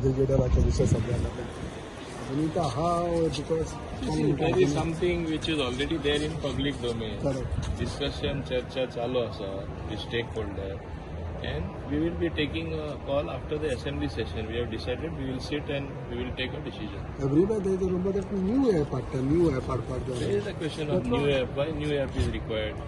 एग्रीगेटराचो विशय सगळ्या आनी तो आहा because There is something which is already there in public domain. Correct. Discussion, चर्चा चालू आसा with stakeholder, and we will be taking a call after the assembly session. We have decided we will sit and we will take a decision. Everywhere there is a rumor that new app हाडटा, new app हाडपाक There जाय. is a question of new app. Why new app is required?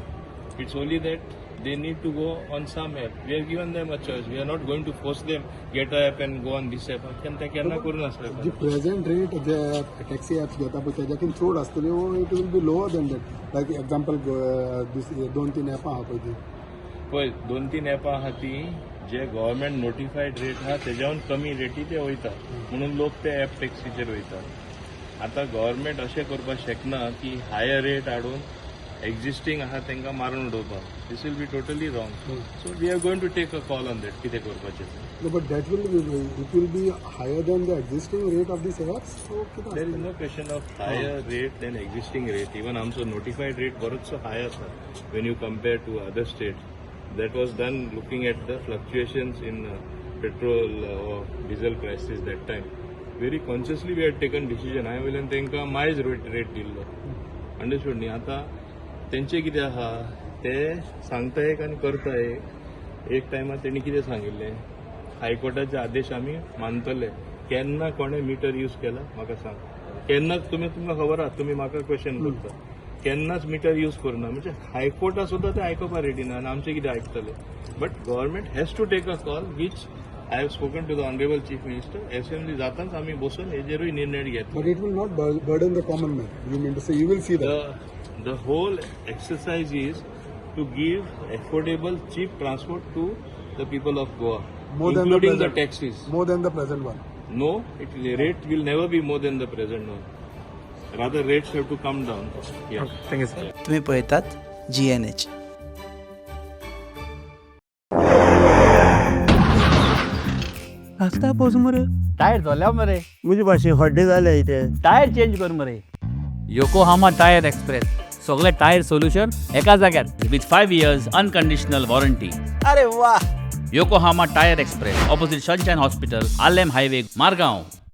It's only that they need to go on some app. We have given them a choice. We are not going to force them get a app and go on this app. केन्ना केन्ना करून आसले जी present rate जे taxi apps घेता पळय तेज्याकीन चड आसतली वो it will be lower than that? Like example, दोन तीन ॲपां आहा पळय ती. पळय, दोन तीन ॲपां आहा ती जे गव्हर्मेंट नोटिफायड रेट आहा तेज्याहून कमी रेटी ते वयता, म्हणून लोक ते ॲप टॅक्सीचेर वयता. आतां गव्हर्मेंट अशें करपाक शकना की हायर रेट हाडून एक्झिस्टींग आहा तांकां मारून उडोवपाक. This will be totally wrong, so we are going to take a call on that, कितें करपाचें तें. No, but that will be, it will be higher than the existing rate of these apps. So कितें There is आसतलें? No question of higher rate than existing rate. Even आमचो notified rate बरोचसो high आसा when you compare to other states. That was done looking at the fluctuations in petrol or diesel prices that time. Very consciously we had taken decision. हांवें वयल्यान तांकां मायज rate दिल्लो. Understood न्ही? आतां तेंचें कितें आहा, ते सांगता एक आनी करता एक. एक टायमार तेणी कितें सांगिल्लें, हायकोर्टाचे आदेश आमी मानतले. केन्ना कोणें मिटर यूज केला म्हाका सांग? केन्नाच. तुमी, तुमकां खबर आहा, तुमी म्हाका क्वेश्चन करता. केन्नाच मिटर यूज करुना म्हणजे हायकोर्टा सुद्दां ते आयकुपाक रेडी ना आनी आमचें कितें आयकतले? But government has to take a call, which I have spoken to the honourable Chief Minister. Assembly जाताच आमी बसून हेजेरूय निर्णय घेतले. But it will not burden the common man. You mean to say you will see that? The whole exercise is to give affordable, cheap transport to the people of Goa, More than the including the present. Taxis. More than the present one. No, the rate will never be more than the present one. Rather, rates have to come down. Yeah. Thank you, sir. तुम्ही पळयतात GNH. आसता पोस मरे. Tyre जोल्या मरे. म्हजे भाशेन हड्डे जाले इथे. टायर चेंज कर मरे. योकोहामा टायर एक्सप्रेस, सगळे टायर सोल्युशन एका जाग्यार with 5 years unconditional warranty. अरे वा! Yokohama Tyre Express, opposite Sunshine Hospital, Arlem Highway, Margao.